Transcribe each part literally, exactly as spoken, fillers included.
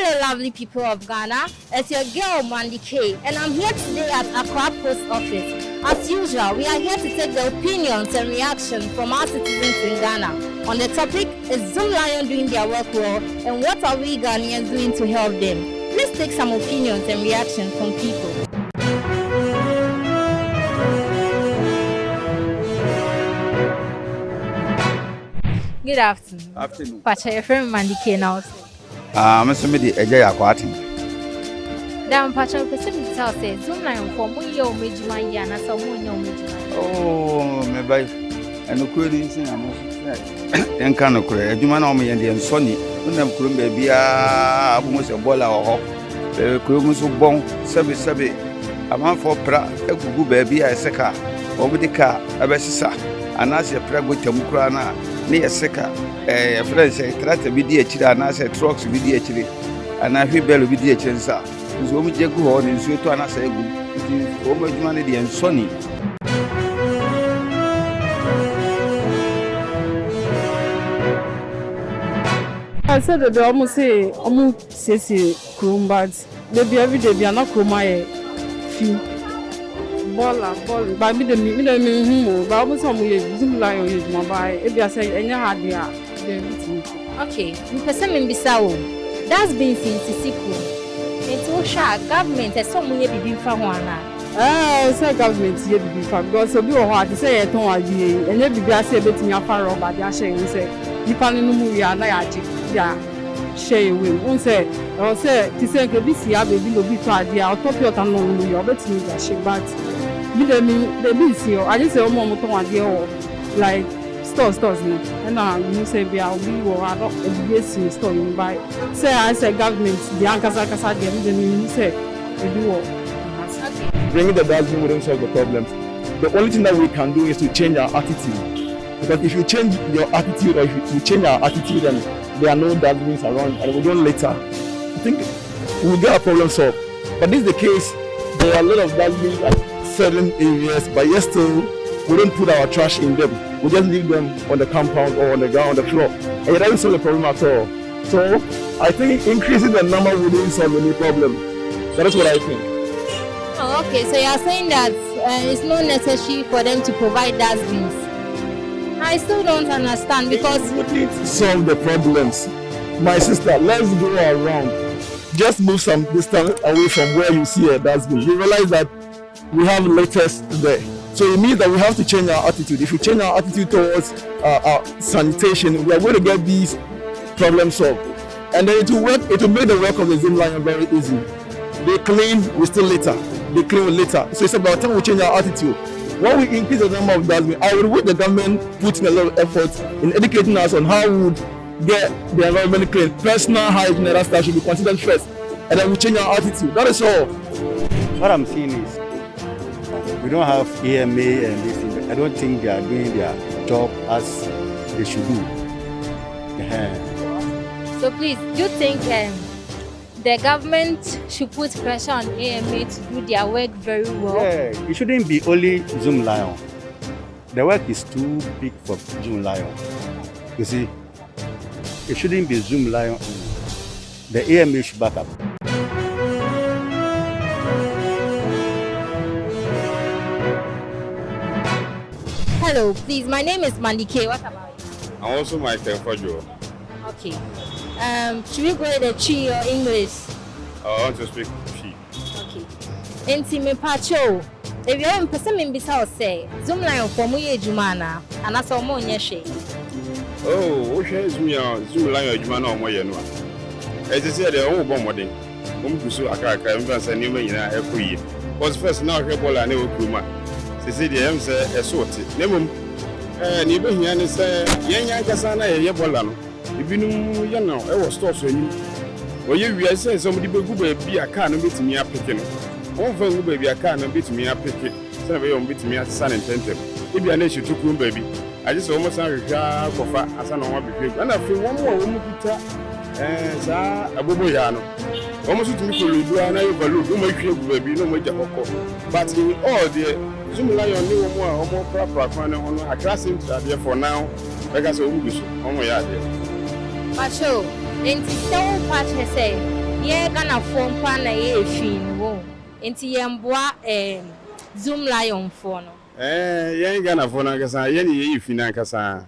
Hello, lovely people of Ghana. It's your girl, Mandy K, and I'm here today at Accra Post Office. As usual, we are here to take the opinions and reactions from our citizens in Ghana on the topic, is Zoom Lion doing their work well, and what are we Ghanaians doing to help them? Let's take some opinions and reactions from people. Good afternoon. Afternoon. Pacha, your friend Mandy K now. Ah, me nso mede Agya Yaakɔ Aten. Daa mpakyɛw, mepɛ sɛ mibisa wo sɛ, Zoom Lion foɔ, wɔyɛ wɔn adwuma yie anaasɛ wɔnyɛ wɔn adwuma yie? Oh, me ba yi, ɛnokorɛ ni nsi na mo sɛ yɛnka nokorɛ, adwuma no a wɔyɛ no deɛ nsɔ ani. Wonam kurom baabiara, wobɛhu sɛ bɔɔla wɔ hɔ. Baabi kurom nso bɔn, sɛbesɛbe. Amanfoɔ pra agugu baabi a ɛsɛ ka, wɔde ka bɛsesa, anaasɛ pra gota mu koraa no a, na ɛsɛ ka, ɛɛ, yɛfrɛ no sɛ tractor bi di akyire anaasɛ trucks bi di akyire, anaa wheelbarrow bi di akyire nso a, nso wɔgye gu hɔ na nsuo tɔ anaasɛ egu. Nti wɔn adwuma no deɛ nsɔ ani. Ɛsɛ dede wɔn se wɔn siesie kurom, but dabi, everyday biara na kurom ayɛ fi. Bɔɔla, bɔɔla, but me de me, me de me hu o, but wɔn se wɔn yɛ Zoom Lion yɛ adwuma, but ebi asɛ ɛnyɛ ha deɛ a, dabi ti. Okay, mepɛ sɛ mibisa wo, dustbins nsisi kurom. Nti wohwɛ a, government ɛsɛ wɔn yɛ biribi mfa ho anaa? Ɛɛ, sɛ government yɛ biribi fa, because obi wɔ hɔ a, te sɛ yɛtɔn adeɛ yi, ɛnyɛ biribi a sɛ yɛbɛtumi afa rɔba de ahyɛ yɛn sɛ nipa no nom wie a na yɛagye de ahyɛ yɛn wɛm. Wohu sɛ ɛwɔ sɛ te sɛ nka ebi si ha baabi na obi tɔ adeɛ a, ɔtɔ pure water na ɔnom wie a, ɔbɛtumi de ahye, but bi da mi, baabi nsi hɔ, agye sɛ wɔn a wɔtɔn adeɛ wɔ like stores, stores no, ɛna mehu sɛ bia obi wɔ hɔ a na biribi asi ne store no mu, but sɛ ayɛ sɛ government deɛ ankasa ankasa deɛ, me deɛ mehu sɛ ebi wɔ. Bringing the dustbin wouldn't solve the problems. The only thing that we can do is to change our attitude. Because if you change your attitude, or if you change our attitude, and there are no dustbins around, and we don't litter, I think we'll get our problem solved. But this is the case. There are a lot of dustbins at certain areas, but yet still, we don't put our trash in them. We just leave them on the compound or on the ground, on the floor. And it doesn't solve the problem at all. So, I think increasing the number wouldn't solve any problem. That is what I think. Oh, okay. So you are saying that, uh, it's not necessary for them to provide dustbins. I still don't understand because it wouldn't solve the problems. My sister, let's go around. Just move some distance away from where you see a dustbin. You realize that we have litters there. So it means that we have to change our attitude. If we change our attitude towards, uh, our sanitation, we are going to get these problems solved. And then it will work, it will make the work of the Zoom Lion very easy. They clean, we still litter. They clean, we litter. So it's about time we change our attitude. When we increase the number of dustbins, I would wish the government put in a lot of effort in educating us on how we would get the environment clean. Personal hygiene and that stuff should be considered first. And then we change our attitude. That is all. What I'm seeing is, we don't have A M A and this thing. I don't think they are doing their job as they should do. Uh-huh. So please, do you think, um, the government should put pressure on A M A to do their work very well? Yeah, it shouldn't be only Zoom Lion. The work is too big for Zoom Lion. You see, it shouldn't be Zoom Lion only. The A M A should back up. Hello, please. My name is Mandy K. What about you? I'm also Michael Kojo. Okay. Um, should we go with the Twi or English? I want to speak Twi. Okay. Enti mepakyɛ o. Ewia mepɛ sɛ mibisa wo sɛ, Zoom Lion foɔ wɔyɛ adwuma anaa? Anaasɛ wɔnyɛ hwee? Oh, wohwɛ Zoom Lion, Zoom Lion adwuma no a wɔyɛ no a, ɛte sɛ deɛ wɔbɔ mmɔden. Wɔgu so kakrakra, mefa sɛ nneɛma nyinaa ɛkɔ yie. Because first na wohwɛ bɔɔla na ɛwɔ kurom a, sese deɛ ɛyɛ sɛ ɛso te. Na mmom, eh, nea ɛbɛhia ne sɛ yɛn ankasa na yɛyɛ bɔɔla no. Ebinom yɛ no wɔ stores anim. Wɔyɛ wie a, ɛsɛ sɛ wɔde bɛgu baabi a kaa no bɛtumi apeke no. Wɔmfa ngu baabi a kaa no bɛtumi apeke, sɛnea ɛbɛyɛ a wɔbɛtumi asesa no ntɛmntɛm. Ebia na ɛhyɛ tokuro baabi. Agye sɛ wɔsan hwehwɛ ara kɔfa ansa na wɔabɛhwie agu. Ɛna afei wɔn a wɔkita, eh, saa aboboyaa no, wɔn nso tumi kɔ load ara na ayɛ overload, na wɔahwie agu baabi na wɔagya hɔ kɔ. But in all deɛ, Zoom Lion ne wɔn a wɔprapra kwan no ho no, Accra Central deɛ for now, mɛka sɛ wɔgu so, wɔyɛ adeɛ. Pakyɛ o, enti sɛ wopa kyerɛ sɛ, Yɛn Ghanafoɔ mpo na yɛyɛ fi no. Enti yɛmboa, eh, Zoom Lion foɔ no. Eh, yɛn Ghanafoɔ no ankasa, yɛn na yɛyɛ fi no ankasa.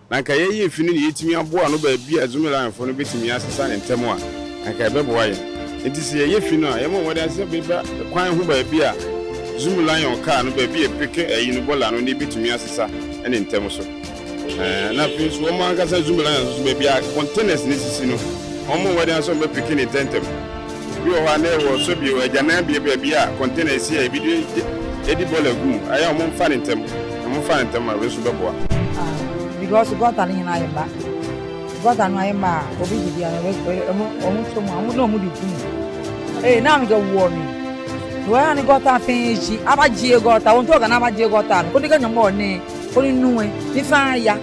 Na anka yɛyɛ fi no na yɛtumi aboa no baabi a Zoom Lion foɔ no bɛtumi asesa ne ntɛm a, anka ɛbɛboa yɛn. Enti sɛ yɛyɛ fi no a, yɛmmɔ mmɔden sɛ yɛbɛba kwan ho baabi a Zoom Lion kaa no, baabi a ɛpeke ayi no bɔɔla no, na ebetumi asesa ne ntɛm so. Eh, na afei nso wɔn ankasa Zoom Lion nso, baabi a containers no sisi no, wɔmmɔ mmɔden sɛ wɔbɛpeke ne ntɛmntɛm. Bi wɔ hɔ a na ɛwɔ sɛ bi wɔ agyananbea baabi a container si a ebi de edi bɔɔla gu mu. Ayɛ a wɔmfa ne ntɛm. Wɔmfa ne ntɛm a wei nso bɛboa. Ah, because gɔta no nyinaa ayɛ mma. Gɔta no ayɛ mma a obi didi a ɔmo ɔmo tɔ mu ɔmo na ɔmo de gu mu. Ee na ɔmo kɛ wɔ mi. Wɔ ya ne gɔta fɛn shi abajie gɔta wɔn tɔ ka na abajie gɔta no koni kɛ nyɔmɔ ne koni nu ɛ ni fa ya.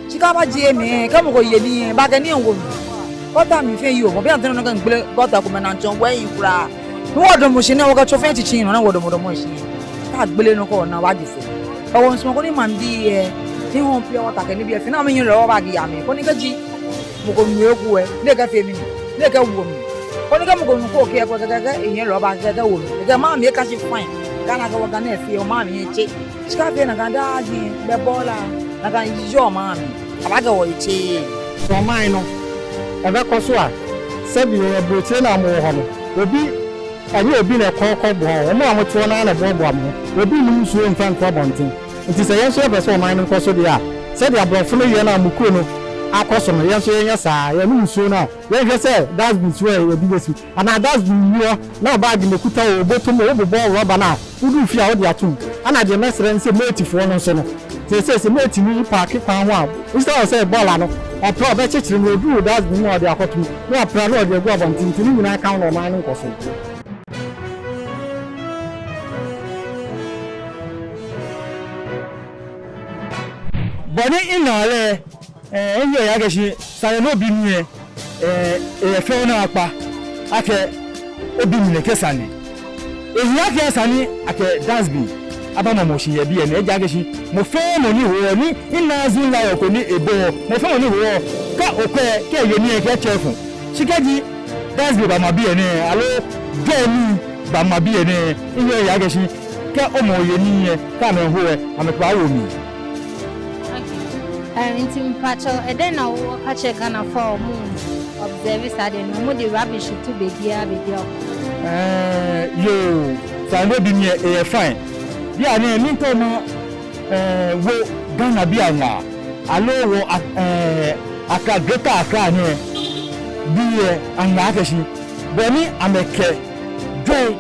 Shi kɛ abajie mli kɛ mɔ ko ye nii ɛ bakɛ nii ɛ wo mi. Gɔta mli fɛn yi o mɔ bi a ntɛnɛ no kɛ ngbele gɔta ko mɛ na ntɛn wɛ yi kura. Ni wɔdɔmɔ shi nɛɛ wɔkɛ tso fɛn tsitsi nɔ na wɔdɔmɔdɔmɔ shi. Kɛ agbele nɔ ko na wɔje sɛɛ. Kɛ wɔmiisumɔ koni maŋbii ɛ ni hɔɔ pure water kɛ nibii ɛ fɛɛ na amɛnyiɛ rɔba gi amɛ koni kɛji mɔ ko nu eko ɛ ni ekɛfee mɛni ni ekɛwo mli. Koni kɛ mɔ ko nu ko kɛ eko kɛkɛ ehiɛ rɔba kɛkɛ wo mli. Kɛ maŋ mli eka shi fine. Ghana kɛ wɔ Ghana fɛɛ maŋ mli etse. Shi kɛ afee nakai daa gbi bɛ bɔɔla nakai yɔɔ maŋ mli. Abakɛ wɔ etse. Sɔɔmai nɔ. Ɛbɛkɔ so a, sɛbi yɛ aburokyire na mɔ wɔ hɔ no, obi, ɛnyɛ obi na ɛkɔ kɔboa wɔ, wɔn a wɔte hɔ no ara na ɛboaboa wɔn. Obi nnom nsuo mfa nkɔ abɔnten. Nti sɛ yɛn nso yɛpɛ sɛ ɔman no kɔ so deɛ a, sɛdeɛ aborɔfo no yɛ no a mo kuro no akɔ so no, yɛn nso yɛnyɛ saa, yɛnom nsuo no a, yɛnhwɛ sɛ dustbin nsuo a yɛde bɛsi, anaa dustbin wuo na ɔbaage na ɛkuta o, obotom o, wobobɔ rɔba no a, wodu fie a wode atom. Ana deɛ mɛsrɛ ne sɛ mɛtifoɔ no nso no, te sɛ sɛ mɛti no paake kwan ho a, instead of sɛ bɔɔla no ɔpra ɔbɛkyekyere no ɔduru dustbin mu a ɔde akɔtom na wapra na ɔde agu abɔnten nti ne nyinaa ka ho na ɔman no nkɔ so. Bɔne ina lɛ Ɛɛ, ehiɛ yɛ akɛ shi sane ni obi mli yɛ, ɛɛ, eyɛ fɛo naakpa akɛ obi mli nɛkɛ sane. Ehiɛ akɛ sane akɛ dustbin aba mɔmɔ shi yɛ biɛ nɛɛ, ejaakɛ shi mɔ fɛɛ mɔ ni hoɔ ni ina zun la yɔɔ ko ni ebɔ, mɔ fɛɛ mɔ ni hoɔ, kɛ okwɛ kɛ eye nii yɛ kɛ tsɛ fun. Shi kɛji dustbin bama biɛ nɛɛ, aloo jɔɔ ni bama biɛ nɛɛ, ehiɛ yɛ akɛ shi kɛ omɔ ye nii yɛ, kɛ amɛho yɛ, amɛkpa wo mli. Okay. Ɛɛ, nti mpatsɔ, ɛdɛn na wɔka kyerɛ Ghanafoɔ a wɔn observe saa deɛ no, wɔn de rubbish to baabiara baabiara? Ɛɛ, yoo, sane ni obi mli yɛ, ɛyɛ fine. Bianɛ, mintao ma, ɛɛ, wɔ Ghanabii aŋaa, aloo wɔ, ɛɛ, Accra, Greater Accra nɛɛ bii aŋaa akɛ shi bɔ ni amɛkɛ jwɛi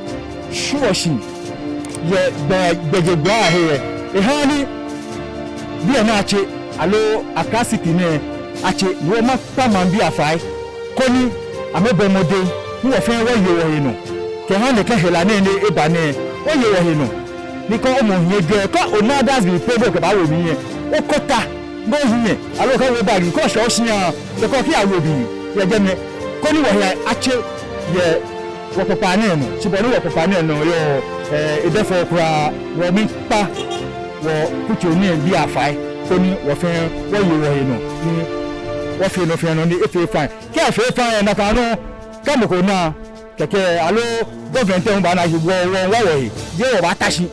shwieɔ shi yɛ gbɛ, gbɛjegbɛi ahe yɛ, ehaa ni biɛ nɛɛ atse, aloo Accra City nɛɛ atse, ni wɔmiikpa maŋbii afai, koni amɛbɔ mɔdɛŋ ni wɔ fɛɛ wɔye wɔhe nɔ. Kɛha nɛkɛ hela nɛɛ ni eba nɛɛ, wɔye wɔhe nɔ. Ni kɛ omɔ hiɛ jwɛi, kɛ ona dustbin po ni okɛba wo mli yɛ, okɔ ta ni ohiɛ, aloo kɛ wo bag, kɛ oshɛ oshia, kɛ okɛya wo mli yɛ jɛmɛ, koni wɔhe atse yɛ wɔkpokpaa nɛɛ nɔ. Shi bɔ ni wɔkpokpaa nɛɛ nɔ yɔɔ, ɛɛ, edɛŋ fɔɔ kwraa, wɔmiikpa wɔkutso nɛɛ bii afai, koni wɔ fɛɛ wɔye wɔhe nɔ, ni wɔfee nɔ fɛɛ nɔ ni efee fine. Kɛ efee fine yɛ nakai nɔ, kɛ mɔ ko na, kɛkɛ aloo government hu baana akɛ wɔ, wɔ, wɔwa wɔhe, jeee wɔbaata shi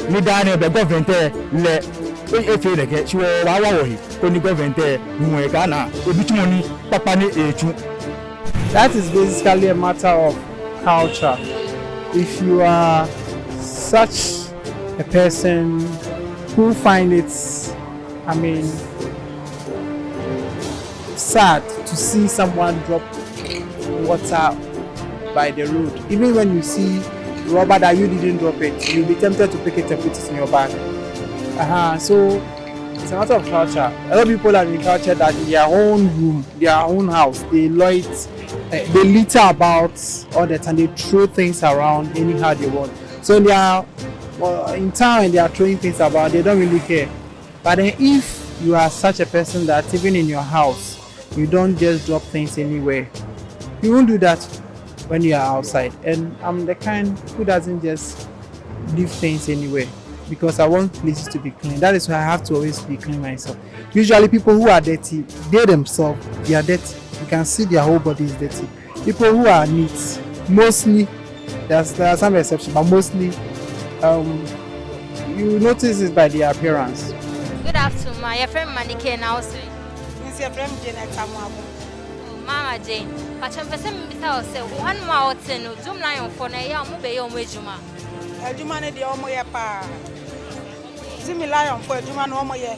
ni daa nɛɛ be government lɛ e, efee nɛkɛ, shi wɔbaawa wɔhe, koni government hu ekana ebitsumɔ ni kpakpa ni etsu. That is basically a matter of culture. If you are such a person who find it, I mean, sad to see someone drop water by the road. Even when you see rubber that you didn't drop it, you'll be tempted to pick it and put it in your bag. Uh-huh. So it's a matter of culture. A lot of people have been cultured that in their own room, their own house, they loit, eh, they litter about all the time. They throw things around anyhow they want. So in their, well, in town, they are throwing things about. They don't really care. But then if you are such a person that even in your house, you don't just drop things anywhere, you won't do that when you are outside. And I'm the kind who doesn't just leave things anywhere because I want places to be clean. That is why I have to always be clean myself. Usually people who are dirty, they themselves, they are dirty. You can see their whole body is dirty. People who are neat, Mostly, there's, there are some exceptions, but mostly, um, you notice it by their appearance. Good afternoon, ma. Yɛfrɛ me Manike na wo sɛ? Me nso yɛfrɛ me Janet Amoabo. Oh, Mama Jane, mpakyɛ mepɛ sɛ mebisa wo sɛ, wo hanom a wote no, Zim Lionfoɔ no, ɛyɛ a wɔbɛyɛ wɔn adwuma? Adwuma no deɛ wɔyɛ paa. Zim Lionfoɔ adwuma no wɔyɛ.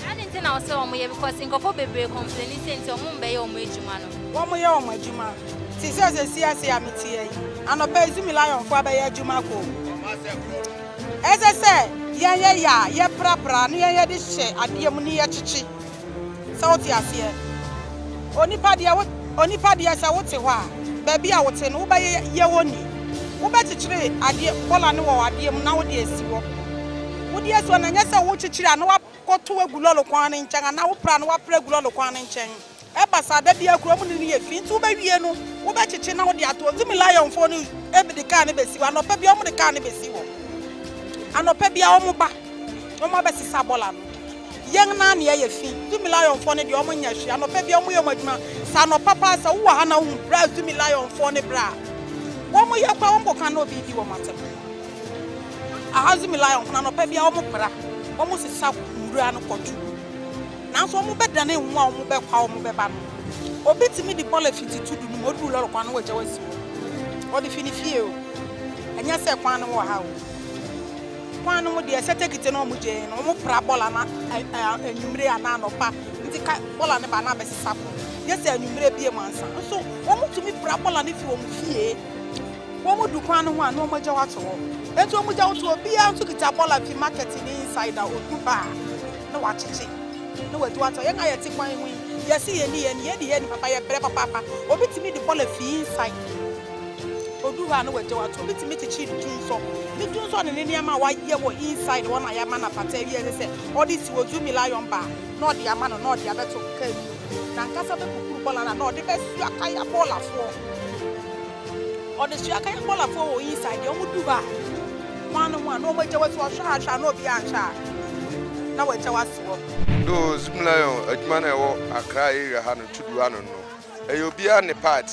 Adɛn nti na wɔse wɔyɛ? Because nkurɔfoɔ bebree complain sɛ nti wɔmbɛyɛ wɔn adwuma no. Wɔyɛ wɔn adwuma. Te sɛ sɛ siase a mete yi, anɔpa yi Zim Lionfoɔ abɛyɛ adwuma kɔ. Ɛsɛ sɛ yɛyɛ yɛ a, yɛprapra na yɛyɛ de hyɛ adeɛ mu na yɛkyekye. Sɛ wote aseɛ? Onipa deɛ wo, onipa deɛ sɛ wote hɔ a, baabi a wote no, wobɛyɛ yɛ hɔ ni. Wobɛkyekyere adeɛ, bɔɔla no wɔ adeɛ mu na wode asi hɔ. Wode asi hɔ na ɛnyɛ sɛ wokyekyere a na woakɔto agu lɔre kwan no nkyɛn, anaa wopra na woapra agu lɔre kwan no nkyɛn. Ɛba saa da biara kura mu ne no yɛ fi, nti wobɛwie no, wobɛkyekye na wode ato hɔ. Zim Lionfoɔ no ebi de kaa no bɛsi hɔ, anɔpa biara wɔde kaa no bɛsi hɔ. Anɔpa biara wɔba, wɔabɛsesa bɔɔla no. Yɛn na nea ɛyɛ fi. Zim Lionfoɔ no deɛ wɔnyɛ hwee. Anɔpa biara wɔyɛ wɔn adwuma. Sɛ anɔpa paa sɛ wowɔ ha na wohu bra Zim Lionfoɔ no bra a, wɔyɛ koraa wɔkɔka na obi di wɔn atɛm. Aha Zim Lionfoɔ no anɔpa biara wɔpra, wɔsesa nwura no kɔto. Nanso wɔbɛdane nwo a wɔbɛkɔ a wɔbɛba no, obi tumi de bɔɔla fiti tudu no mu, oduru lɔre kwan no wɔagya wasi hɔ. Wɔde fi ne fie o. Ɛnyɛ sɛ kwan no wɔ ha o. Kwan no mu deɛ, sɛ tekite na wɔgye no, wɔpra bɔɔla no a, a, anwummere anaa anɔpa. Nti ka bɔɔla no ba na abɛsesa kɔ. Nyɛ sɛ anwummere bie mu ansa. Nso wɔtumi pra bɔɔla no fi wɔn fie. Wɔdu kwan no ho a, na wɔagya wɔato hɔ. Enti wɔgya wɔto hɔ, obiara nso kita bɔɔla fi market no inside a odu ba a, na wakyekye. Na wagya wɔato hɔ. Yɛn a yɛte kwan yi ho yi, yɛse yɛni yɛni, yɛdi yɛni papa, yɛbrɛ papaapa. Obi tumi de bɔɔla fi inside. Odu hɔ a na wagya wɔato. Obi tumi kyekye ne tunsɔ. Ne tunsɔ ne ne nneɛma a wayɛ wɔ inside hɔ na yɛama no apata awie sɛ ɔde si wɔ Zim Lion bar na ɔde ama no na ɔde abɛto kaa mu. N'ankasa bɛkukuru bɔɔla no na ɔde bɛsoa kaya bɔɔlafoɔ. Ɔde soa kaya bɔɔlafoɔ wɔ inside deɛ wɔdu hɔ a. Wɔn ano ho a na wɔagya wɔato ɔhwɛ a hwɛ a na obiara anhwɛ a. Na wagya wɔasi hɔ. Though Zim Lion adwuma no a ɛwɔ Accra area ha no tudu ha no no. Ɛyɛ obiara ne part.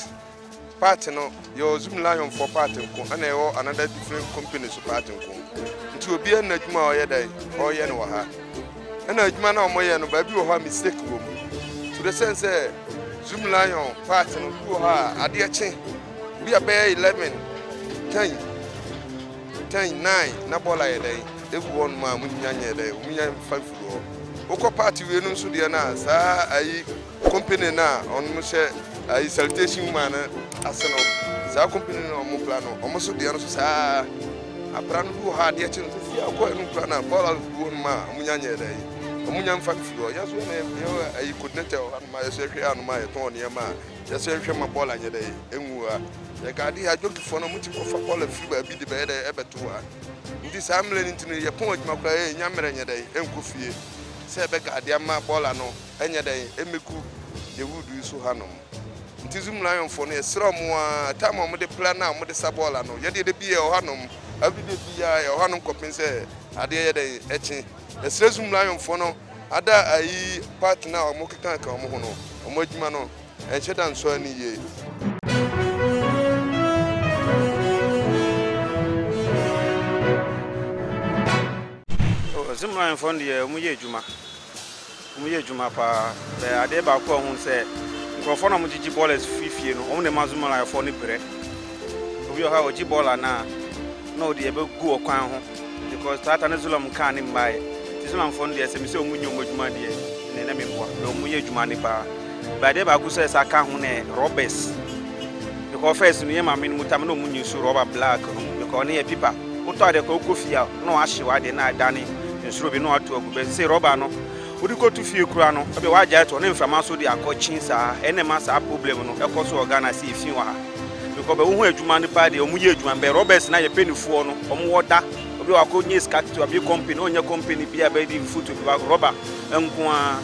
Part no, yɛwɔ Zim Lion foɔ part nko, ɛna yɛwɔ another different company nso part nko. Nti obiara na adwuma a ɔyɛ dɛ, ɔyɛ no wɔ ha. Ɛna adwuma no a wɔyɛ no, baabi wɔ hɔ a mistake wɔ mu. To the sense sɛ, Zim Lion part no, bi wɔ hɔ a, adeɛ kye, bi a bɛyɛ eleven, ten, ten, nine, na bɔɔla yɛ dɛ, egu hɔ nom a, wɔn nya nyɛ dɛ, wɔn nya mfa mfiri hɔ. Wokɔ part wei no nso deɛ no a, saa ayi company no a wɔn hyɛ ayi salutation woman no ase no, saa company no a wɔn pra no, wɔn nso deɛ no nso saa. Apra no bi wɔ hɔ a adeɛ kye no sɛ fia kɔ ɛno pra no a bɔɔla gu hɔ nom a wɔn nya nyɛ dɛ, wɔn nya mfa mfiri hɔ. Yɛn nso yɛn na yɛwɔ ayi coordinator wɔ ha nom a yɛsɔ yɛhwɛ ha nom a yɛtɔn nneɛma a yɛsɔ yɛhwɛ ma bɔɔla nyɛ dɛ enwu ha. Yɛka ade ha adwonkifoɔ no wɔn ti kɔfa bɔɔla firi baabi de bɛyɛ dɛ ɛbɛto ha. Nti saa mmerɛ no nti no yɛpɔn adwuma koraa yɛnya mmerɛ nyɛ dɛ ɛnkɔ fie sɛ ɛbɛka ade ama bɔɔla no ɛnyɛ dɛ ɛmɛku yɛ wudu yi so ha nom. Nti Zim Lion foɔ no yɛsrɛ wɔn a time a wɔde plan a wɔde sa bɔɔla no yɛdeɛ da bi yɛ ɔha nom, everyday bi yɛ ɔha nom kɔpem sɛ adeɛ yɛ dɛ ɛkye. Yɛsrɛ Zim Lion foɔ no ada ayi part no a wɔn keka ka wɔn ho no wɔn adwuma no ɛnhyɛ da nsɔ ani yie. Oh, Zim Lion foɔ no deɛ wɔyɛ adwuma. Wɔyɛ adwuma paa. Bɛ adeɛ baako a wɔhu sɛ nkurɔfoɔ na wɔgyegye bɔɔla firi fie no wɔn na ɛma Zim Lion foɔ no brɛ. Obi wɔ hɔ a ɔgye bɔɔla no a na ɔde ɛbɛgu ɔkwan ho. Because tata ne Zim Lion kaa ne mmaeɛ. Nti Zim Lion foɔ no deɛ sɛ mesɛ wɔn nyɛ wɔn adwuma deɛ ne na memboa. Bɛ wɔyɛ adwuma no paa. Bɛ adeɛ baako sɛ ɛsa ka ho ne robbers. Because first no yɛ maame no mu tam na wɔn nyi nso rɔba black no. Because ne yɛ pipa. Wotɔ adeɛ kɔ wokɔ fie a na wɔahye w'adeɛ na adane nsoro bi na wɔato agu. Bɛ sɛ rɔba no wode kɔto fie kura no ɛbɛ wagya ɛtɔ ne mframa so de akɔ kyin saa ɛna ɛma saa problem no ɛkɔ so wɔ Ghana sɛ efi wɔ ha. Because bɛ wohu adwuma no paa deɛ wɔyɛ adwuma bɛ robbers na yɛ penifoɔ no wɔwɔ da obi wakɔ nyɛ sika tete abi company ɔnyɛ company bi a bɛdi mfutu bi wa rɔba nko a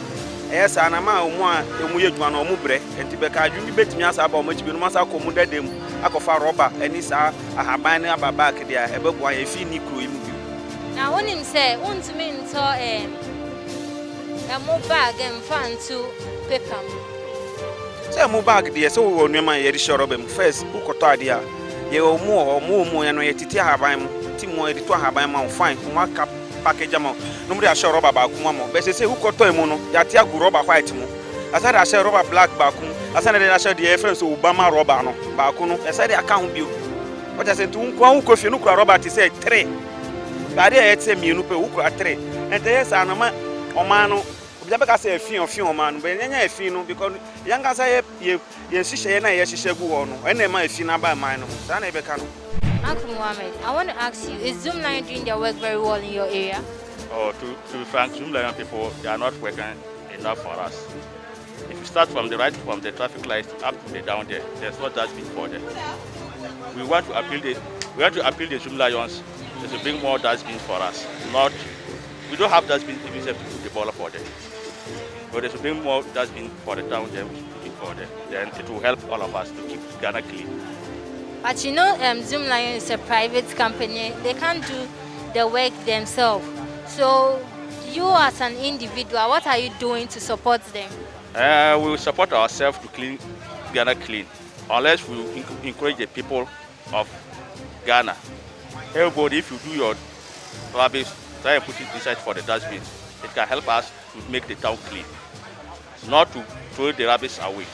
ɛyɛ saa na ma wɔn a wɔyɛ adwuma no wɔn brɛ nti bɛka adwuma bi bɛtumi asa aba wɔn akyi bi no masa kɔ wɔn dada mu akɔfa rɔba ɛne saa ahaban ne aba back deɛ ɛbɛboa yɛ fi ne kuro yi mu bi. Na wonim sɛ wontumi ntɔ ɛm ɛmo bag mfa nto pepa mu. Sɛ mɔ bag deɛ, sɛ wowɔ nneɛma yɛ de hyɛ rɔba mu. First, wokɔtɔ adeɛ a, yɛwɔ mɔ hɔ, mɔ mɔ yɛ no yɛtete ahaban mu. Ti mɔ yɛde to ahaban ma wo, fine, mɔ aka package ama wo. No mu de ahyɛ rɔba baako mu ama wo. Bɛ sɛ sɛ wokɔtɔ emu no, yɛate agu rɔba white mu. Asan de ahyɛ rɔba black baako mu. Asan de ahyɛ deɛ yɛfrɛ no sɛ Obama rɔba no baako no. Ɛsɛ de aka ho bio. Wɔkyɛ sɛ nti wo nkoa wokɔ fie no kura rɔba te sɛ three. Adeɛ a ɛte sɛ mmienu pɛ, wokura three. Ɛnti ɛyɛ saa no ma ɔman no, obi bɛka sɛ efi, efi ɔman no, bɛ nyanya efi no, because yɛn ankasa yɛ, yɛ, yɛn hyehyɛeɛ na yɛhyehyɛ gu hɔ no, ɛna ɛma efi no aba man no ho. Saa na yɛbɛka no. Uncle Mohammed, I want to ask you, is Zoom Lion doing their work very well in your area? Oh, to, to be frank, Zoom Lion people, they are not working enough for us. If you start from the right, from the traffic light up to the down there, there's no dustbin for them. We want to appeal the, we want to appeal the Zoom Lions to bring more dustbins for us. Not, we don't have dustbins even safe to put the ball for them. But they should bring more dustbin for the town, then we should put it for them. Then it will help all of us to keep Ghana clean. But you know, um, Zoom Lion is a private company. They can't do the work themselves. So you as an individual, what are you doing to support them? Uh, we will support ourselves to clean Ghana clean. Unless we enc-, encourage the people of Ghana. Everybody, if you do your rubbish, try and put it inside for the dustbin. It can help us to make the town clean, not to throw the rubbish away.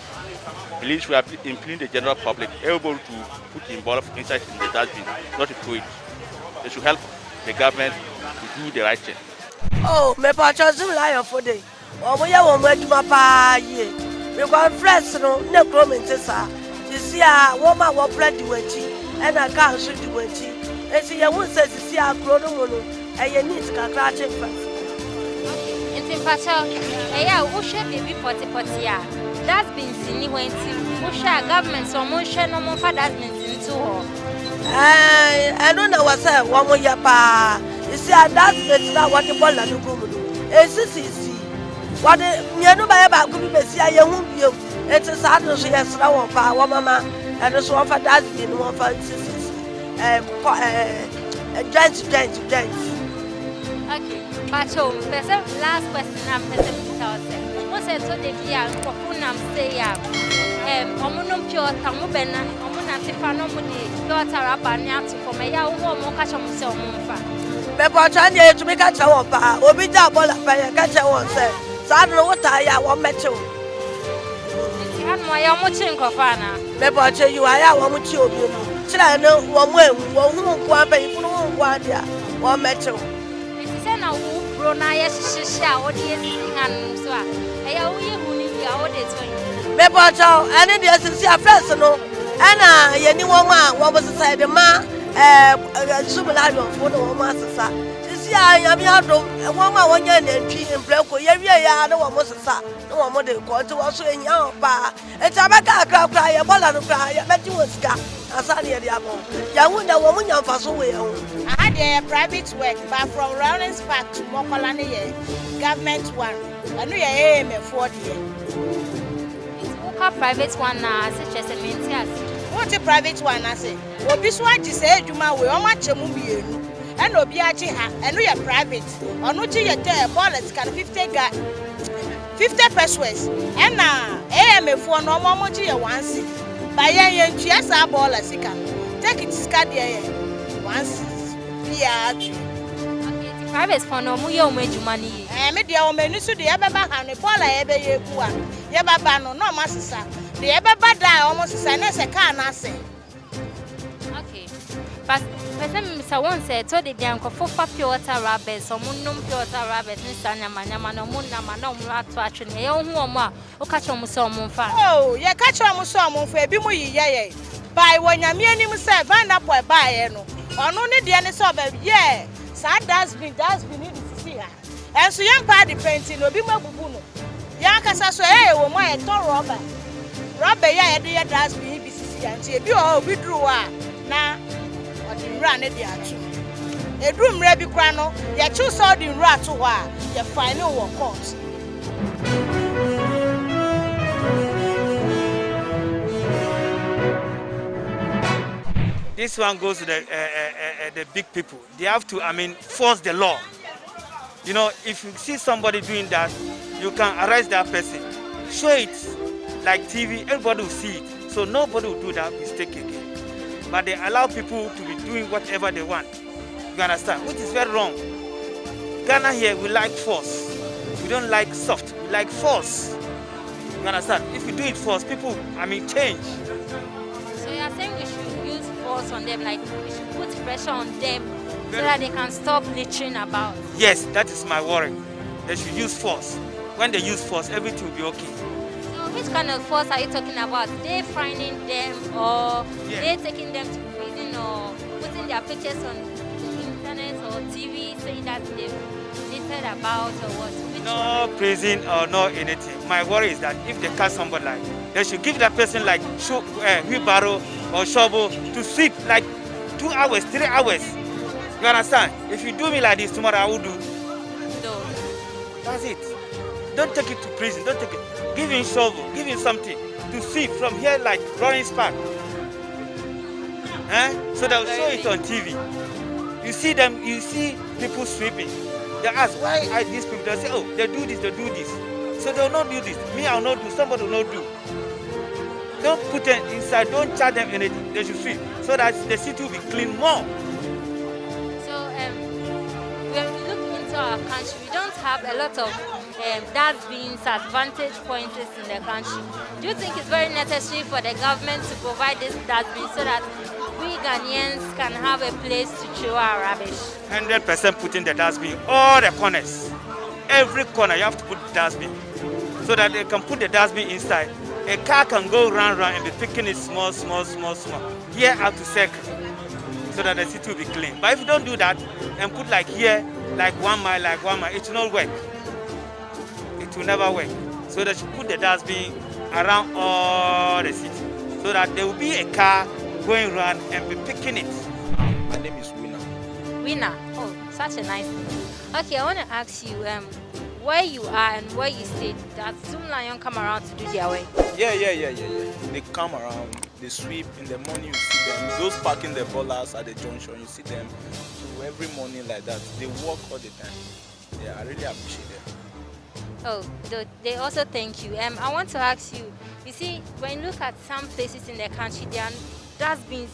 Please, we are ple-, imploring the general public, everybody to put in ball inside in the dustbin, not to throw it. They should help the government to do the right thing. Oh, mepa kyɛw, Zoom Lion fo de. Wɔyɛ wɔn adwuma paa yie. Me conference no, na kurom nte saa. Sisi a, wɔn a wɔpra di wɔn akyi, ɛna kaa nso di wɔn akyi. Enti yɛhu sɛ sisi a, kuro no mu no, ɛyɛ neat kakra kye mfa. Nti mpakyɛw, ɛyɛ a wohwɛ biribi pɔtepɔte a, dustbins nni hɔ nti, wohwɛ a government sɛ wɔn nhwɛ na wɔmfa dustbins nto hɔ. Ɛɛ, ɛno na wɔ sɛ wɔn yɛ paa. Sisi a, dustbins no a wɔde bɔɔla no gu mu no, ɛsisisii. Wɔde mmienu bɛyɛ baako bi bɛsi a yɛhu bio. Enti saa no nso yɛsrɛ wɔn paa, wɔmama ɛno nso wɔmfa dustbin no wɔmfa nsisisi. Ɛɛ, kɔ, ɛɛ, joint, joint, joint. Okay, mpakyɛw, mepɛ sɛ last question na mepɛ sɛ mebisa wo sɛ, wohu sɛ ɛtɔ da bi a nkurɔfo nam sei a, ɛm, wɔnom pure water, wɔbɛnante fa na wɔde pure water rɔba no ato fam, ɛyɛ a wohu wɔn ka kyerɛ wɔn sɛ wɔmfa? Mepa kyɛw, ɛnneɛ yɛtumi ka kyerɛ wɔn paa. Obi gyaa bɔɔla pɛ, yɛka kyerɛ wɔn sɛ, saa no no wotaa yɛ a, wɔmmɛkye wo. Nti hanom ayɛ wɔkye nkurɔfo anaa? Mepa kyɛw, yoo, ayɛ a wɔkye obi mu. Kyerɛ no, wɔn ewu, wɔhu nkoa, mpanyimfo no hu nkoa deɛ a, wɔmmɛkye wo. Nti sɛ na woboro na ayɛ hyehyehye a wode asisi hanom so a, ɛyɛ a woyɛ hu no wie a wode to yi? Mepa kyɛw, ɛne deɛ sisi a first no, ɛna yɛne wɔn a wɔn sesa yɛde ma, ɛɛ, ɛɛ, Zoom Lionfo na wɔn asesa. Sisi a Nyame adom, wɔn a wɔnya nantwi mprɛko, yɛwie yɛ a na wɔn sesa, na wɔn de kɔ, nti wɔn so ɛhia wɔn paa. Enti abɛka akra koraa, yɛ bɔɔla no koraa, yɛbɛgye wɔn sika, ansa na yɛde ama wɔn. Yɛahu dɛ wɔn nya mfaso wɔ yɛn ho. Aha deɛ yɛ private work, but from Lawrence Park to Makola no yɛ government one, ɛno yɛ A M F foɔ deɛ. Nti woka private one no ase kyerɛ sɛ mente ase. Wote private one no ase? Obi so agye saa adwuma wei, wɔn akyɛ mu mmienu. Ɛna obi agye ha, ɛno yɛ private. Ɔno gye yɛ tɛ, bɔɔla sika no fifty ga, fifty pesewas. Ɛna A M F foɔ no, wɔn, wɔn gye yɛ one cedi. But yɛn, yɛntua saa bɔɔla sika no. Ticket sika deɛ yɛ one cedi biara tua. Okay, nti private foɔ no, wɔyɛ wɔn adwuma no yie? Ɛɛ, me deɛ, wɔn ani so deɛ, yɛbɛba ha no, bɔɔla a yɛbɛyɛ agu ha no, yɛbɛba no, na wɔn asesa. Deɛ yɛbɛba da a wɔn sesa, na sɛ kaa no asɛe. Okay. But pɛ sɛ mebisa wo sɛ, ɛtɔ da bi a nkurɔfo fa pure water rɔbas, wɔnom pure water rɔbas ne saa nyamanyama no, wɔnam a na wɔn ato atwe no. Ɛyɛ wohu wɔn a, woka kyerɛ wɔn sɛ wɔmfa? Oh, yɛka kyerɛ wɔn sɛ wɔmfa, ebinom yeyɛ yɛn. But wɔ Nyame anim sɛ Van Apɔ ɛbaeɛ no, ɔno ne deɛ ne sɛ ɔbɛyɛɛ saa dustbin, dustbin no de sisi ha. Ɛnso yɛn paa de pɛnti na obi mu abubu no. Yɛn ankasa so ɛyɛ wɔ mu a yɛtɔ rɔba. Rɔba yi a yɛde yɛ dustbin yi bi sisi ha nti ebi wɔ hɔ a obi duru hɔ a na ɔde nwura no de ato mu. Eduru mmerɛ bi koraa no yɛkyew sɛ ɔde nwura to hɔ a yɛ fine no wɔ court. This one goes to the, uh, uh, uh, uh, the big people. They have to, I mean, force the law. You know, if you see somebody doing that, you can arrest that person. Show it like T V, everybody will see it. So nobody will do that mistake again. But they allow people to be doing whatever they want. You understand? Which is very wrong. Ghana here, we like force. We don't like soft. We like force. You understand? If we do it force, people, I mean, change. So you are saying we should use force on them, like we should put pressure on them so that they can stop littering about? Yes, that is my worry. They should use force. When they use force, everything will be okay. So which kind of force are you talking about? They fining them, or they taking them to prison, or putting their pictures on the internet or T V saying that they've littered about or what? Which one? No prison or no anything. My worry is that if they catch somebody like, they should give that person like sho-, uh, wheelbarrow or shovel to sweep like two hours, three hours. You understand? If you do me like this tomorrow, I will do. No. That's it. Don't take it to prison. Don't take it. Give him shovel. Give him something to sweep from here like Lawrence Park. Eh? So they'll show it on T V. You see them, you see people sweeping. They ask, "Why are these people?" They say, "Oh, they do this, they do this." So they'll not do this. Me, I'll not do. Somebody will not do. Don't put them inside. Don't charge them anything. They should sweep so that the city will be clean more. So, um, when we look into our country, we don't have a lot of, um, dustbins at vantage points in the country. Do you think it's very necessary for the government to provide this dustbin so that we Ghanaians can have a place to throw our rubbish? Hundred percent putting the dustbin all the corners. Every corner you have to put dustbin so that they can put the dustbin inside. A car can go round, round and be picking it small, small, small, small. Here out to circle so that the city will be clean. But if you don't do that and put like here, like one mile, like one mile, it will not work. It will never work. So they should put the dustbin around all the city so that there will be a car going around and be picking it. My name is Winner. Winner. Oh, such a nice name. Okay, I want to ask you, um, where you are and where you stay, does Zoom Lion come around to do their work? Yeah, yeah, yeah, yeah, yeah. They come around, they sweep. In the morning, you see them. Those packing the ballast at the junction, you see them. So every morning like that, they work all the time. Yeah, I really appreciate them. Oh, they, they also thank you. Um, I want to ask you, you see, when you look at some places in the country, their dustbins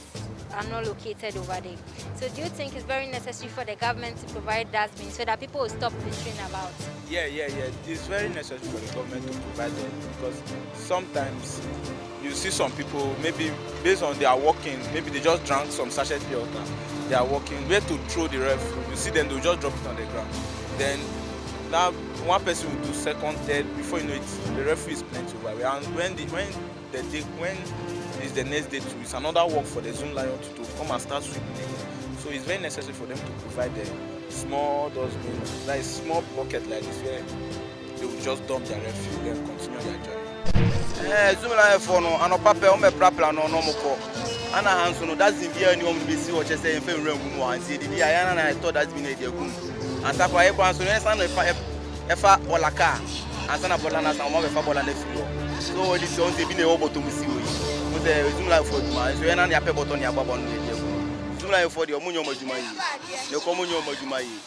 are not located over there. So do you think it's very necessary for the government to provide dustbins so that people will stop littering about? Yeah, yeah, yeah. It's very necessary for the government to provide them because sometimes you see some people, maybe based on their walking, maybe they just drank some sachet pure water. They are walking, where to throw the refuse, you see them, they'll just drop it on the ground. Then now one person will do second, third, before you know it, the refuse is plenty over there. And when the, when the day, when is the next day too, it's another work for the Zoom Lion to, to come and start sweeping again. So it's very necessary for them to provide the small dustbin, that is small bucket like this, where they will just dump their refuse, then continue their journey. Eh, Zoom Lion foɔ no, anɔpa pɛ, wɔmiiprapra nɔ, nɔ mɔ ko. Ana hanso no, dustbin biara nni hɔ a wɔbɛsi hɔ, kyerɛ sɛ yɛmfa nwura ngu mu hɔ, ansi edidi a, yɛn ara na yɛtɔ dustbin no yɛde agu mu. Ansa koraa yɛbɔ hanso no, yɛsan na yɛfa, yɛ-, yɛfa bɔɔla kaa. Ansa na bɔɔla no asa, wɔbɛfa bɔɔla no afiri hɔ. So, wɔde si hɔ, nti ebi na ɛwɔ bɔtɔ mu si hɔ yi. Wɔn sɛ, Zoom Lion foɔ adwuma, nso yɛn ara na yɛapɛ bɔtɔ ne yɛabɔ abɔ no yɛde agu mu. Zoom Lion foɔ deɛ, wɔnyɛ wɔn adwuma yie. Na ɛkɔ wɔnyɛ wɔn adwuma yie.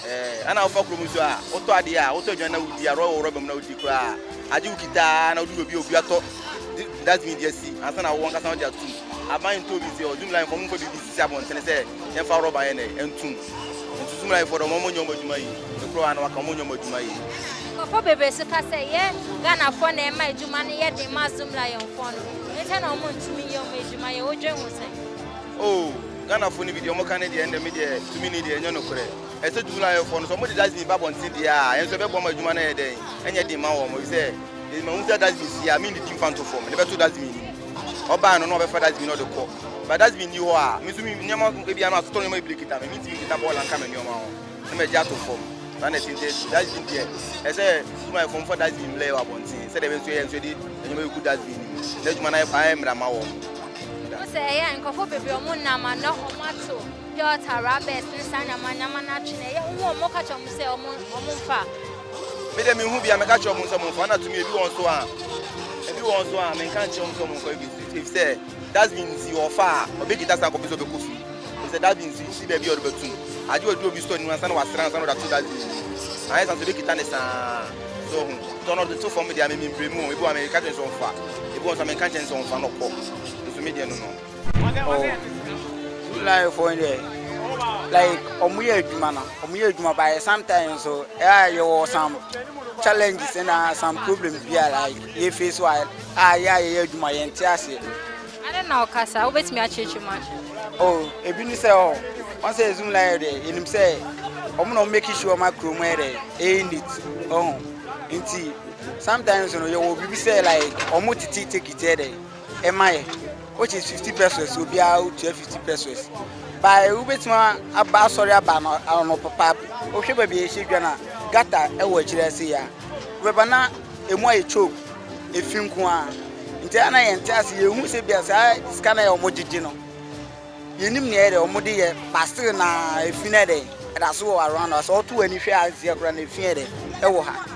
Eh, ana wofa kurom nso a, wotɔ adeɛ a, wotɔ aduane na wodi a, rɔ-, wɔ rɔba mu na wodi koraa. Agye wo kita na wode obi, obi atɔ di-, dustbin de asi, ansa na wo ankasa wode atom. Aban nto bi sɛ, ɔ, Zoom Lion foɔ, momfa biribi nsisi abɔntene sɛ yɛmfa rɔba nyɛ nɛ, ɛntom. Nti Zoom Lion foɔ deɛ, wɔnyɛ wɔn adwuma yie. Ɛkorɔ a na wɔaka, wɔnyɛ wɔn adwuma yie. Nkurɔfoɔ bebree nso ka sɛ ɛyɛ Ghanafoɔ na ɛma adwuma no yɛ den ma Zoom Lion foɔ no, enti na wɔntumi nyɛ wɔn adwuma yie. Wodwen ho sɛn? Oh, Ghanafoɔ no bi deɛ, wɔka no deɛ, ɛnde me deɛ, tumi ni deɛ, ɛnyɛ nokorɛ. Ɛsɛ Zoom Lion foɔ no, sɛ wɔde dustbin ba abɔnten deɛ a, ɛno nso ɛbɛboa ma adwuma no ayɛ dɛn? Ɛnyɛ den ma wɔn, efisɛ, mahu sɛ dustbin si a, mendidi mfa nto fam, na ɛbɛto dustbin no mu. Ɔbaa no na ɔbɛfa dustbin no de kɔ. Ba dustbin ni hɔ a, me nso me nneɛma ebi ano atotɔ nneɛma bebree kita me, mentumi nkita bɔɔla nka me nneɛma ho. Na magye ato fam. Saa na ɛte nti, dustbin deɛ, ɛsɛ Zoom Lion foɔ mfa dustbin mmrɛ wɔ abɔnten. Sɛdeɛ ɛbɛyɛ nso yɛ nso de nneɛma bɛgu dustbin no mu. Na adwuma no ayɛ paa, ayɛ mmerɛ ama wɔn. Wo sɛ ɛyɛ nkurɔfoɔ bebree wɔn nam anɔ wɔn ato pure water, rubbish, ne saa nyama nyama no atwe no. Ɛyɛ wo wɔn ka kyerɛ wɔn sɛ wɔn wɔn mfa. Me deɛ mehu bi a mɛka kyerɛ wɔn sɛ wɔn mfa, na tumi ebi wɔn so a, ebi wɔn so a menka nkyerɛ wɔn sɛ wɔn mfa bi, efisɛ dustbin si hɔ fa a, ɔbɛkita san kɔpɛ sɛ ɔbɛkɔ fie. Efisɛ dustbin si, si baabi a ɔde bɛtum. Agye ɔde obi store ne mu ansa na wasra ansa na ɔde ato dustbin mu. Ayɛ san sɛ ɔbɛkita ne saa. So ho. Tɔnɔ de to fam deɛ, amɛ miibrɛ mu, ebi wɔ amɛka kyerɛ sɛ ɔmfa, ebi wɔ nso amɛnka kyerɛ sɛ ɔmfa nɔ kɔ. Nso me deɛ no no. Oh, Zoomlion foɔ deɛ, like, wɔyɛ adwuma no, wɔyɛ adwuma, but sometimes nso, yeah, yɛwɔ some challenges and, uh, some problems bi a, like, yɛ face a, a, yɛ a yɛyɛ adwuma yɛnte aseɛ. Adɛn na ɔkasa? Wobɛtumi akyerɛkyerɛ mu akyerɛ? Oh, ebi ne sɛ, oh, wɔn sɛ Zoomlion deɛ, yɛnim sɛ wɔn na wɔn make sure wɔn kurom yɛ dɛ, ɛyɛ neat, oh, nti sometimes no yɛwɔ biribi sɛ, like, wɔn tete ticket yɛ dɛ, ɛma yɛ, which is fifty pesewas, obiara wotua fifty pesewas. But wobɛtumi aba asɔre aba no ano papa, wohwɛ baabi a yɛhyɛ dwa no a, gutter ɛwɔ akyiri ase ya, wobɛba na ɛmu ayɛ choke, efi nko ara. Nti ana yɛnte ase, yɛhu sɛ bia saa sika no a wɔgyegye no, yɛnim nea ɛyɛ dɛ wɔde yɛ, but still na efi no yɛ dɛ, ɛda so wɔ around hɔ. Sɛ woto w'ani hwɛ a, nsia koraa na efi yɛ dɛ, ɛwɔ ha.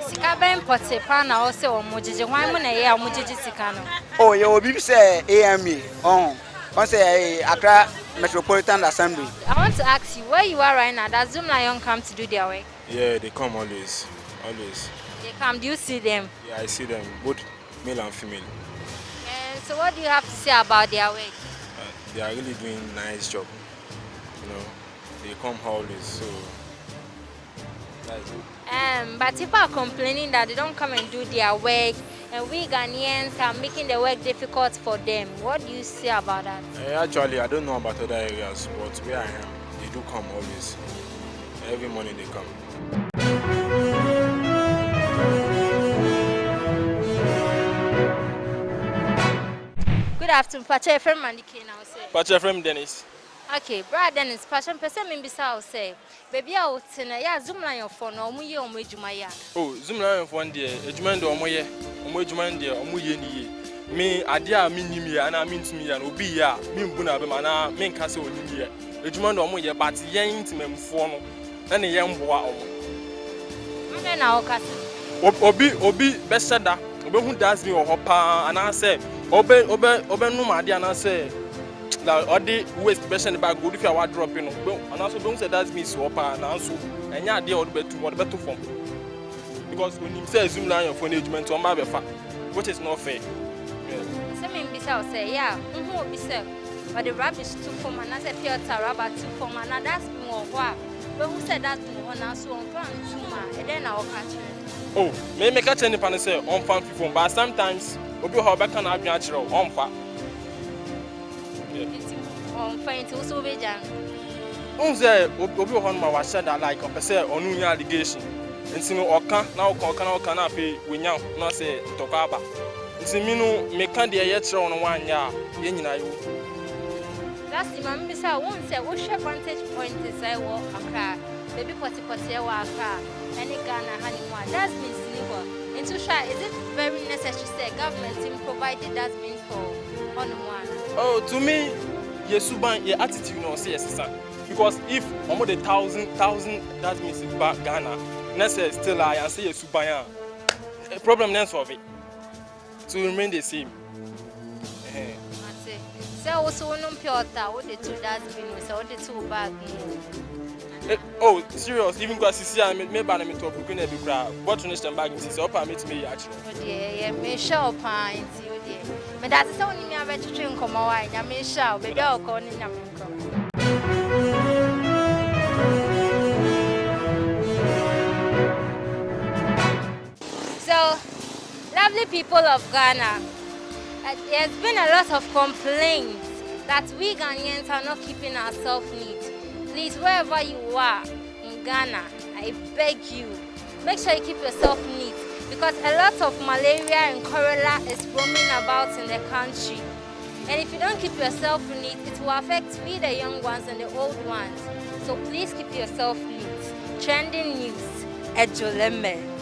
Sika bɛn pɔtee paa na ɔsɛ wɔn gyegye? Hwan mu na ɛyɛ a wɔgyegye sika no? Oh, yɛwɔ biribi sɛ A M A, ɔho, wɔn sɛ, eh, Accra Metropolitan Assembly. I want to ask you, where you are right now, does Zoomlion come to do their work? Yeah, they come always, always. They come, do you see them? Yeah, I see them, both male and female. And so what do you have to say about their work? Uh, they are really doing nice job, you know. They come always, so that's it. Um, but people are complaining that they don't come and do their work, and we Ghanaians are making the work difficult for them. What do you say about that? Eh, actually, I don't know about other areas, but where I am, they do come always. Every morning they come. Good afternoon, Pacha. Yɛfrɛ me Mandy Kane, I will say. Pacha, yɛfrɛ me Dennis. Okay, Brother Dennis, Pacha, mepɛ sɛ mibisa wo sɛ, baabi a wote no, ɛyɛ a Zoomlion foɔ no, wɔyɛ wɔn adwuma yɛ anaa? Oh, Zoomlion foɔ no deɛ, adwuma no deɛ wɔyɛ, wɔn adwuma no deɛ, wɔyɛ no yie. Me, adeɛ a mennim yɛ, anaa mentumi yɛ no, obi yɛ a, membu no abam, anaa menka sɛ ɔnnim yɛ. Adwuma no deɛ wɔyɛ, but yɛn Temanmufoɔ no, na ne yɛmmoa wɔn. Adɛn na wokasa? Ob-, obi, obi bɛhyɛ da, obehu dustbin wɔ hɔ paa, anaasɛ obe-, obe-, obenom adeɛ, anaasɛ na ɔde waste bɛhyɛ ne bag, ɔde fi a wadrɔp no, obe-, anaasɛ obehu sɛ dustbin si hɔ paa, nanso ɛnyɛ adeɛ a ɔde bɛto mu, ɔde bɛto fam. Because onim sɛ Zoomlion foɔ no adwuma nti wɔn ba abɛfa, which is not fair. Yeah. Sɛ mebisa wo sɛ, ɛyɛ a, wohu obi sɛ ɔde rubbish to fam, anaasɛ pure water rubber to fam, anaa dustbin wɔ hɔ a, wohu sɛ dustbin wɔ hɔ, nanso wɔmfa nto mu a, ɛdɛn na wɔka kyerɛ no? Oh, me, meka kyerɛ nipa no sɛ ɔmfa mfi fam, but sometimes obi wɔ hɔ a ɔbɛka n'adwene akyerɛ wo, ɔmfa. Yeah. Nti ɔmfa, nti wo nso wobɛgya no? Wohu sɛ ob-, obi wɔ hɔ nom a wahyɛ da, like, ɔpɛ sɛ ɔne wo nya allegation. Nti no ɔka, na ɔka, ɔka, na ɔka, na afei wanya wo, na sɛ ntɔkwa aba. Nti me no, meka deɛ ɛyɛ kyerɛ wo no, woanyɛ a, yɛn nyinaa yɛwu. Lastly, ma mebisa wo, wohu sɛ wohwɛ vantage point sɛ ɛwɔ Accra, baabi pɔtepɔte ɛwɔ Accra, ɛne Ghana ha ne mu a, dustbins nni hɔ. Nti wohwɛ a, is it very necessary sɛ government no provide dustbins for hɔnom anaa? Oh, to me, yɛn suban, yɛn attitude na ɛsɛ sɛ yɛsesa. Because if wɔde thousand, thousand dustbins ba Ghana, na sɛ still a, yɛansesa yɛn suban a, problem no nsolve. It will remain the same. Ɛhɛn. Mate. Sɛ wo nso wonom pure water, wode to dustbin mu, sɛ wode to wo bag mu. Eh, oh, serious. Even kura sisi a, me, meba na metɔ buku na bi kura. Bottle no hyɛ me bag mu sisi. Ɔpa metumi yɛ akyerɛ. Wo deɛ, yɛ, mehyɛ wo paa nti, wo deɛ. Meda ase sɛ wo ne me abɛtwetwe nkɔmmɔ wa, Nyame nhyira wo. Baabi a wokɔ ne Nyame nkɔ. So, lovely people of Ghana, uh, there's been a lot of complaints that we Ghanaians are not keeping ourselves neat. Please, wherever you are in Ghana, I beg you, make sure you keep yourself neat, because a lot of malaria and cholera is roaming about in the country. And if you don't keep yourself neat, it will affect we, the young ones and the old ones. So please keep yourself neat. Trending news, Ejoleme.